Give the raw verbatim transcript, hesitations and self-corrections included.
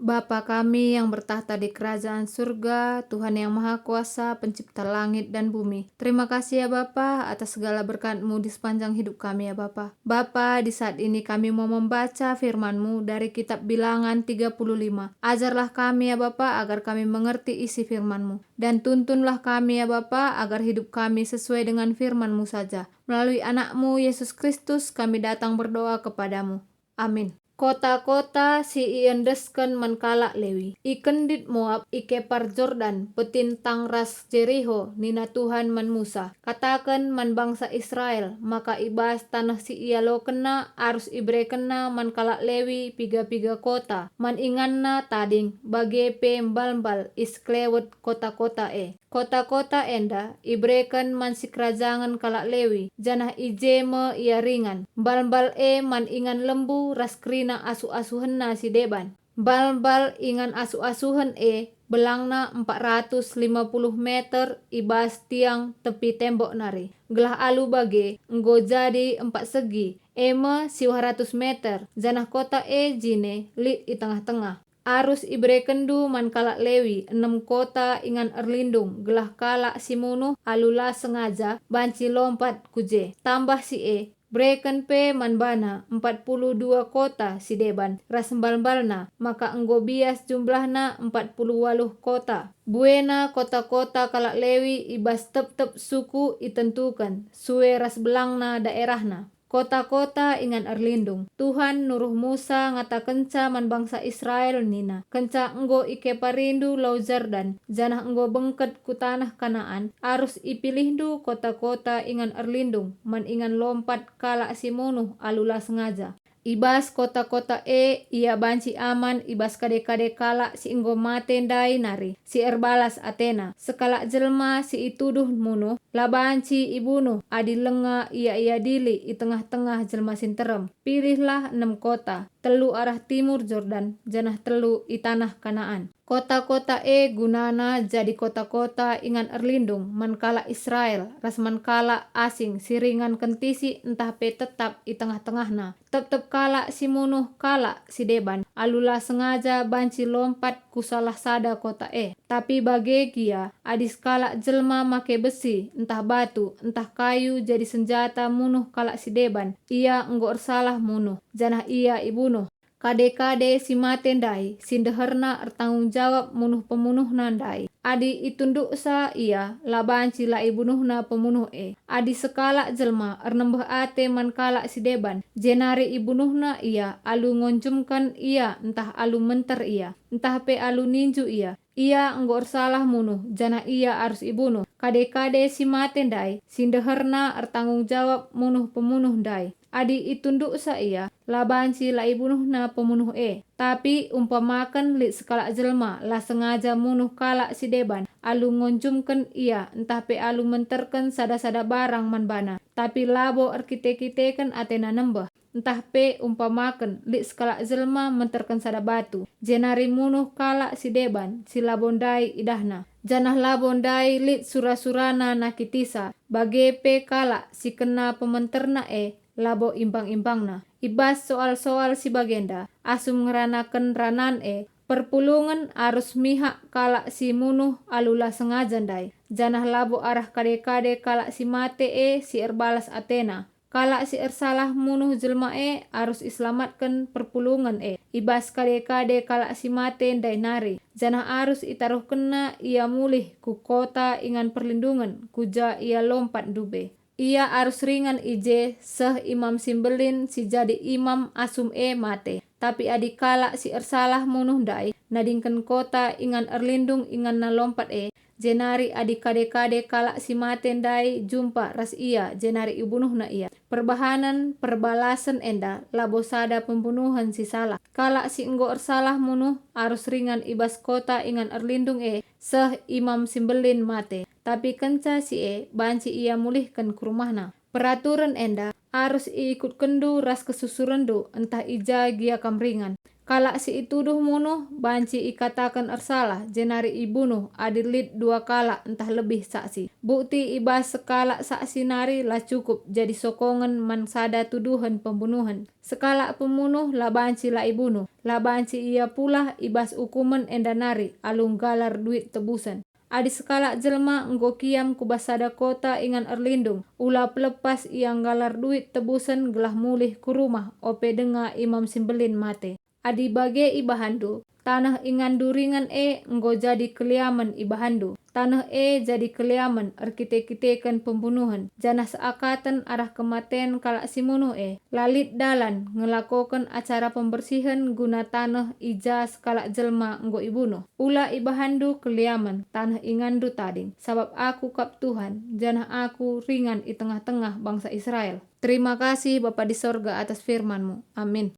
Bapa kami yang bertakhta di kerajaan surga, Tuhan yang Maha Kuasa, pencipta langit dan bumi. Terima kasih ya Bapa atas segala berkat-Mu di sepanjang hidup kami ya Bapa. Bapa, di saat ini kami mau membaca firman-Mu dari kitab Bilangan tiga puluh lima. Ajarlah kami ya Bapa agar kami mengerti isi firman-Mu. Dan tuntunlah kami ya Bapa agar hidup kami sesuai dengan firman-Mu saja. Melalui Anak-Mu, Yesus Kristus, kami datang berdoa kepada-Mu. Amin. Kota-kota si iendesken man kalak Lewi. I kendit Moap, i kepar Jordan, petintang ras Jeriho, nina Tuhan man Musa, "Kataken man bangsa Israel maka i bas taneh si ialokenna arus iberekenna man kalak Lewi piga-piga kota, man inganna tading, bage pe mbal-mbal i sekelewet kota-kota e." Kota-kota enda ibereken man sikerajangen kalak Lewi, janah i je me ia ringan, mbal-mbal e man ingan lembu ras kerina asuh-asuhenna si deban. Mbal-mbal ingan asuh-asuhen e belangna empat ratus lima puluh meter i bas tiang tepi tembok nari, gelah alu bage enggo jadi empat segi, e me siwah ratus meter, janah kota e jine lit i tengah-tengah. Arus iberekenndu man kalak Lewi enem kota ingan erlindung, gelah kalak si munuh alu la sengaja banci lompat ku je. Tambah si e, bereken pe man bana empat puluh dua kota si deban ras mbal-mbalna, maka enggo bias jumlahna empat puluh waluh kota. Buena kota-kota kalak Lewi i bas tep-tep suku itentuken, sue ras belangna daerahna. Kota-kota ingan erlindung. Tuhan nuruh Musa ngatakenca man bangsa Israel nina, "Kenca enggo ikeparindu Lau Jordan, janah enggo bengket ku taneh Kanaan, arus ipilihndu kota-kota ingan erlindung man ingan lompat kalak si munuh alu la sengaja. I bas kota-kota e ia banci aman i bas kade-kade kalak si enggo mate ndai nari, si erbalas atena. Sekalak jelma si ituduh munuh, la banci ibunuh adi langa ia iadili i tengah-tengah jelma si nterem. Pilihlah enem kota, telu arah timur Jordan, janah telu i taneh Kanaan. Kota-kota e gunana jadi kota-kota ingan erlindung man kalak Israel ras man kalak asing si ringan kentisi ntah pe tetap i tengah-tengahna. Tep-tep kalak si munuh kalak si deban alu la sengaja banci lompat ku salah sada kota e. Tapi bage gia, adi sekalak jelma make besi, ntah batu, ntah kayu jadi senjata munuh kalak si deban, ia enggo ersalah munuh, janah ia ibunuh. Kade-kade si mate ndai si ndeherna ertanggung jawab munuh pemunuhna ndai. Adi itunduksa ia, la banci la ibunuhna pemunuh e. Adi sekalak jelma ernembeh ate man kalak si deban, jenari ibunuhna ia alu ngonjumken ia ntah alu menter ia, ntah pe alu ninju ia, ia enggo ersalah munuh, janah ia arus ibunuh. Kade-kade si mate ndai si ndeherna ertanggung jawab munuh pemunuh ndai. Adi itunduksa ia, la banci la ibunuhna pemunuh e. Tapi umpamaken lit sekalak jelma la sengaja munuh kalak si deban alu ngonjumken ia ntah pe alu menterken sada-sada barang man bana, tapi labo erkite-kiteken atena nembeh, ntah pe umpamaken lit sekalak jelma menterken sada batu, jenari munuh kalak si deban si labo ndai idahna, janah labo ndai lit sura-surana nakitisa, bage pe kalak si kena pementerna e labo imbang-imbangna. I bas soal-soal si bagenda, asum ngeranaken ranan e, perpulungen arus mihak kalak si munuh alu la sengaja ndai, janah labo arah kade-kade kalak si mate e si erbalas atena. Kalak si ersalah munuh jelma e arus iselamatken perpulungen e. I bas kade-kade kalak si mate ndai nari, janah arus itaruhkenna ia mulih ku kota ingan perlindungen, ku ja ia lompat ndube. Ia arus ringan i je seh Imam si Mbelin si jadi imam asum e mate. Tapi adi kalak si ersalah munuh ndai nadingken kota ingan erlindung inganna lompat e, jenari adi kade-kade kalak si mate ndai jumpa ras ia jenari ibunuhna ia, perbahanen perbalasen enda labo sada pembunuhen si salah. Kalak si enggo ersalah munuh arus ringan i bas kota ingan erlindung e seh Imam si Mbelin mate, tapi kenca si e banci ia mulihken ku rumahna. Peraturen enda arus iikutkenndu ras kesusurenndu ntah i ja gia kam ringan. Kalak si ituduh munuh banci ikataken ersalah, jenari ibunuh adi lit dua kalak ntah lebih saksi. Bukti i bas sekalak saksi nari la cukup jadi sokongen man sada tuduhen pembunuhen. Sekalak pemunuh la banci la ibunuh, la banci ia pulah i bas ukumen enda nari alu nggalar duit tebusen. Adi sekalak jelma enggo kiam ku bas sada kota ingan erlindung, ula pelepas ia nggalar duit tebusen gelah mulih ku rumah ope denga Imam si Mbelin mate. Adi bage ibahanndu, taneh inganndu ringan e enggo jadi keliamen ibahanndu. Taneh e jadi keliamen erkite-kiteken pembunuhen, janah seakaten arah kematen kalak si munuh e. La lit dalan ngelakoken acara pembersihen guna taneh i ja sekalak jelma enggo ibunuh. Ula ibahanndu keliamen taneh inganndu tading, sabap Aku kap Tuhan, janah Aku ringan i tengah-tengah bangsa Israel. Terima kasih, Bapa di sorga, atas firman-Mu. Amin.